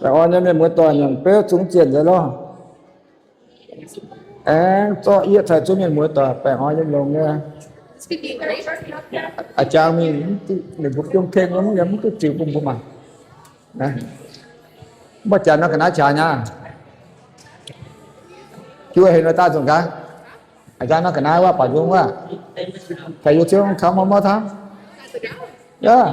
Baengh orn nyei mienh muoz doic, nyanc beuv zungv zienc nzengc lorqc. Aengx zorqv yietv caux zunv mienh muoz doic baengh orn nyei longx nyei. A'jang mingh, ninh mbuo biomv keng wuov, mv yaac mv duqv ziux bun mbuo mangc. Mv baac janx nor ga'naaiv qangx nyei. Juov heuc nor daaih zungv gaax. A'jang nor ga'naaiv wuov, baaux nzung wuov. Caux yie ziouc camv mor mor camv. Yaac.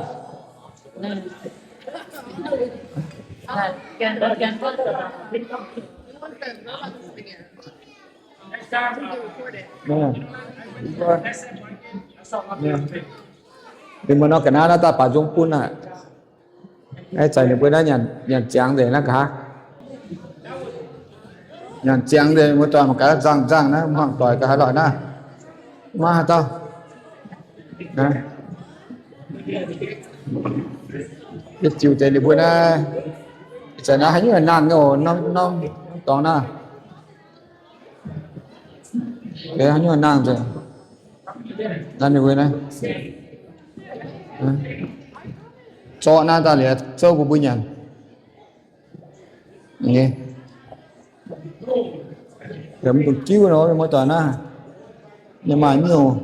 Ninh mbuo nor ga'naaiv naaiv daaih baaux nzung bun aqv. Aengx zaqc ninh mbuo naaiv nyanc ziangx nzengc naaiv nqa'haav. Nyanc ziangx nzengc, mbuo doic mangc gaax nzangh nzangh naaiv, hmuangx doic nqa'haav lorqc naaiv. Maiv haaix dauh. Yie ziux deix ninh mbuo naaiv, ih zanc naaiv haaix nyungc nangh nyei oc, norm norm dorngx naaiv. Haaix nyungc nangh nzengc. Naaiv ninh mbuo naaiv. Zorqv naaiv daaih liuz zouv bun mbuo nyanc. Yaac mv dungx jiuv nor, muoz-doic naaiv. Yie maaih nyungc,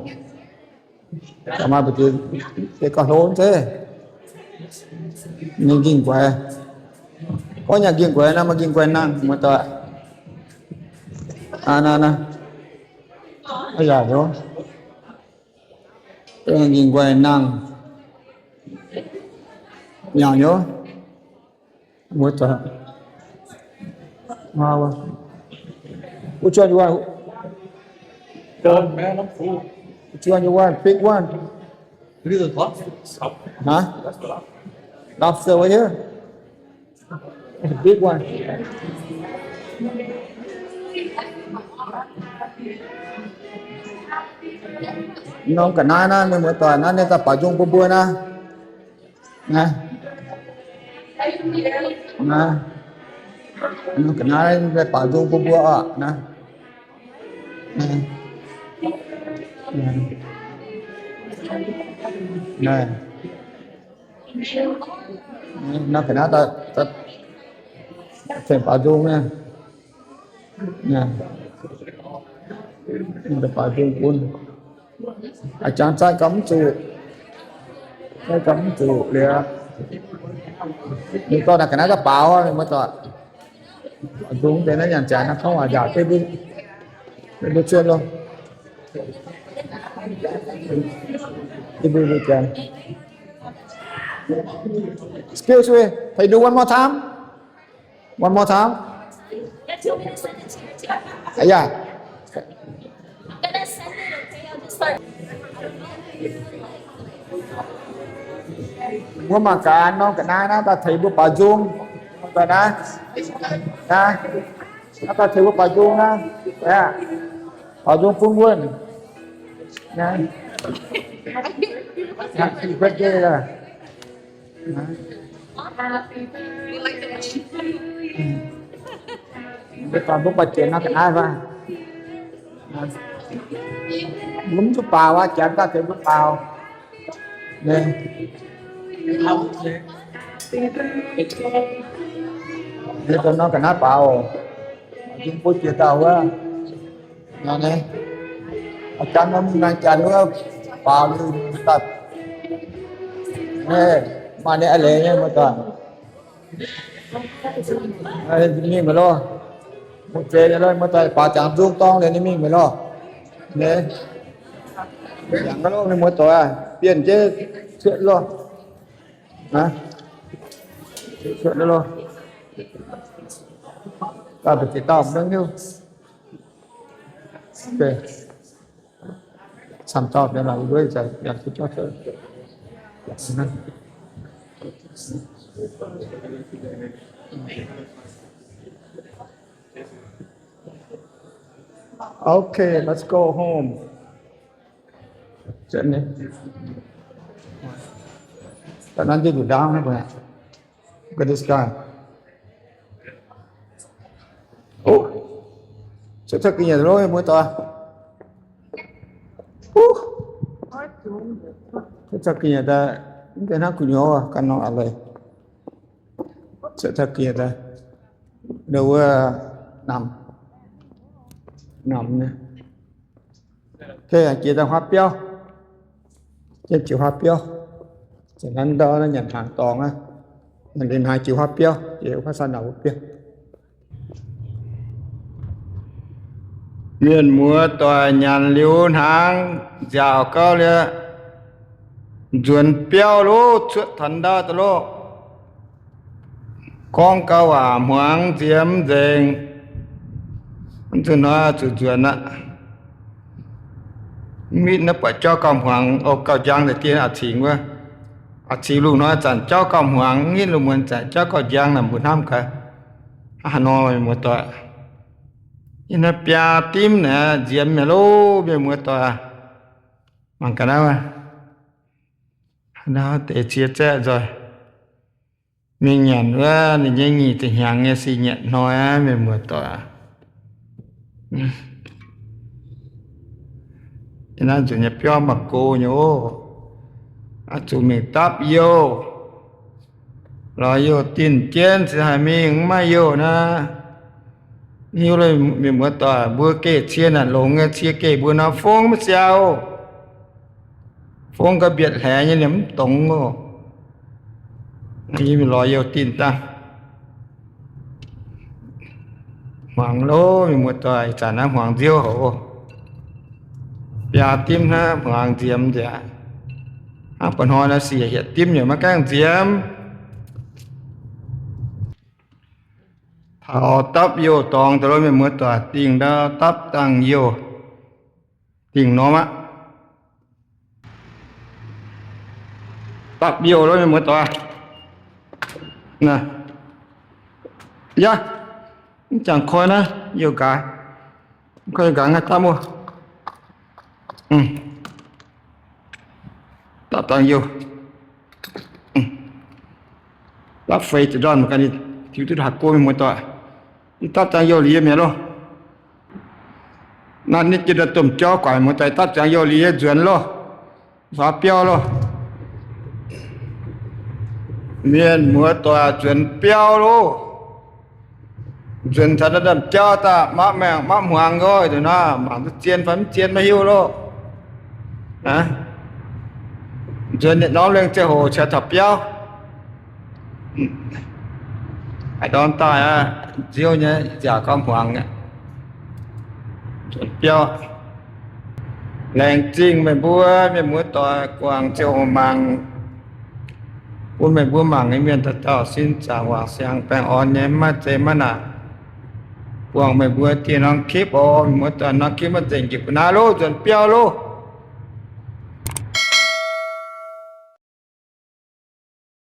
maaih mbu'ziex deix gauh hlo zeiv. Ninh nqingh guaix. Gorngv nyanc nqingh guaix naaiv, maaih nqingh guaix nangh, muoz-doic. Aa, naaiv, naaiv. Aa yaac nyouz. Nqingh guaix nangh. Nyanc nyouz. Muoz-doic. Which one you want? Which one you want? Big one? Huh? Lobster over here. Big one. Norm ga'naaiv naaiv, mienh muoz-doic, naaiv ninh daaih baaux nzung bun mbuo naaiv. Naaiv, naaiv, norm ga'naaiv daaih baaux nzung bun mbuo oc. Naaiv, naaiv, norm ga'naaiv daaih tengx baaux nzung naaiv. Baaux nzung bun. A'jangx zaaih gauh mv zuqc, zaaih gauh mv zuqc liuz, ninh dorh naaiv ga'naaiv daaih baaux, muoz-doic. Baaux nzung deix naaiv nyanc jaax naaiv, kouv waac nzaaux jienv mbuo cuotv loh. Jienv mbuo jaax. Excuse me, can you do one more time? One more time. Yeah. Mbuo mangc gaax norm ga'naaiv naaiv daaih tengx mbuo baaux nzung. Daaih naaiv, naaiv daaih tengx mbuo baaux nzung naaiv. Baaux nzung bun wuonh. Happy birthday. Mbuo dorh mbuo buatc jiex nor ga'naaiv fai? Mbuo mv zuqc baaux aqv, janx daaih tengx mbuo baaux. Mbuo dorh nor ga'naaiv baaux oc. Mbuo jiex dauh wuov. A'jangx norm naaiv janx wuov baaux liuz daaih. Maaih ninh a'leiz nyei muoz-doic. Mingh maiv loh. Mv zeiz nyei loh, muoz-doic, baaux jangx nzung dorng liuz ninh mingh maiv loh. Jangx loh, ninh muoz-doic, bienh jienv cuotv loh. Cuotv loh. Daaih mbu'ziex dauh mv hiuv. Camv dauh mienh laaic nduov zaqc yaac kuv jauv cuotv. Okay, let's go home. Look at this guy. Ov, cuotv caux ga'nyiec loh, muoz-doic. Ov, cuotv caux ga'nyiec daaih, mv deix hnangv gu'nyuoz ganh nor a'leiz. Wuov, namx, jiex daaih huaav biauv, jiex huaav biauv, nyanc ndau nyanc hnaangx dorngx aqv, nyanc liuz hnaangx jiex huaav biauv, jiex huaav saa nauz wuov biauv. Mienh muoz doic nyanc liuz hnaangx nziaauc gau liuz, nzuonx biauv loh, cuotv taux ndau daaih loh. Gorngv gau waac hmuangx nziemx nzengc, mv zuqc hnoi zuqc nzuonx aqv. Mv mitv naaiv buatc jauv gauh hmuangx, o, gauh njang deix dien a'cingx wuov. A'cingx lungh hnoi zanc jauv gauh hmuangx, mv mitv lungh muonz zanc jauv gauh njang naaic mbuo hnamv gaax. Hnangv haaix nor mienh muoz doic? Yie naaiv biaa dimv naaic nziemx mi'aqv loh mienh muoz doic. Mangc gaax naaiv, naaiv deix cie zaeqv nzoih. Mingh nyanc wuov ninh nyei nyic ziepc hnyangx nyei sih nyanc hnoi aqv mienh muoz doic. Naaiv nzunc nyei biauv maaih go nyei oc. Oix zuqc mingh dapv youh. Lorz youh dinh jienv se haih mingh, mv maaih youh naaiv. Hiuv mienh muoz doic, mbuo geh cie naaic longx nyei, cie geh mbuo nor fongv maiv siau. Fongv gau mbietc hleix nyei, ninh mv dongz oc. Yie mingh lorz youh dinh daaih. Hmuangx loh mienh muoz doic, ih zanc naaiv hmuangx nziouv haic oc. Biaa dimv hnangv, hmuangx nziemx nziaauc. Hnangv ba'hnoi naaiv siec hietc dimv yaac maiv gaengh nziemx. Taux dapv youh dorngx daaih loh mienh muoz doic, dingh ndau dapv dangh youh, dingh norm aqv. Dapv youh loh mienh muoz doic. Yaac, mv jangx koi naaiv youh nqaaix, koi youh nqaaix ngaih dapv wuov. Dapv dangh youh, dapv feix ziepc ndorn mangc gaax ninh tiux duqv haaix go mienh muoz doic. Yie dapv dangh youh liuz yie mi'aqv loh. Naaiv ninh jiex domh jauv guaix mienh muoz doic, dapv dangh youh liuz yie nzuonx loh. Nzuonx biauv loh. Mienh muoz doic, nzuonx biauv loh. Nzuonx taux naaiv domh jauv daaih mapv maengh mapv hmuangx nqoi, nduqc naaiv mangc duqv zien fai mv zien maiv hiuv loh. Nzuonx yietc norm lengh ziangh hoc cingx taux biauv. Haaix ndorm daaih aqv, nziouv nyei, nziaauc gauh hmuangx aqv. Nzuonx biauv. Laengz zingh meih mbuo mienh muoz doic guangc ziangh hoc mangc. Bun meih mbuo mangc nyei mienh dauh dauh sin zaangc waac siang baengh orn nyei, mv maaih zei maiv naanc. Guangc meih mbuo dieh norm คลิป oc. Mienh muoz doic, norm คลิป maiv nzengc, njiec mbuo naaiv loh, nzuonx biauv loh.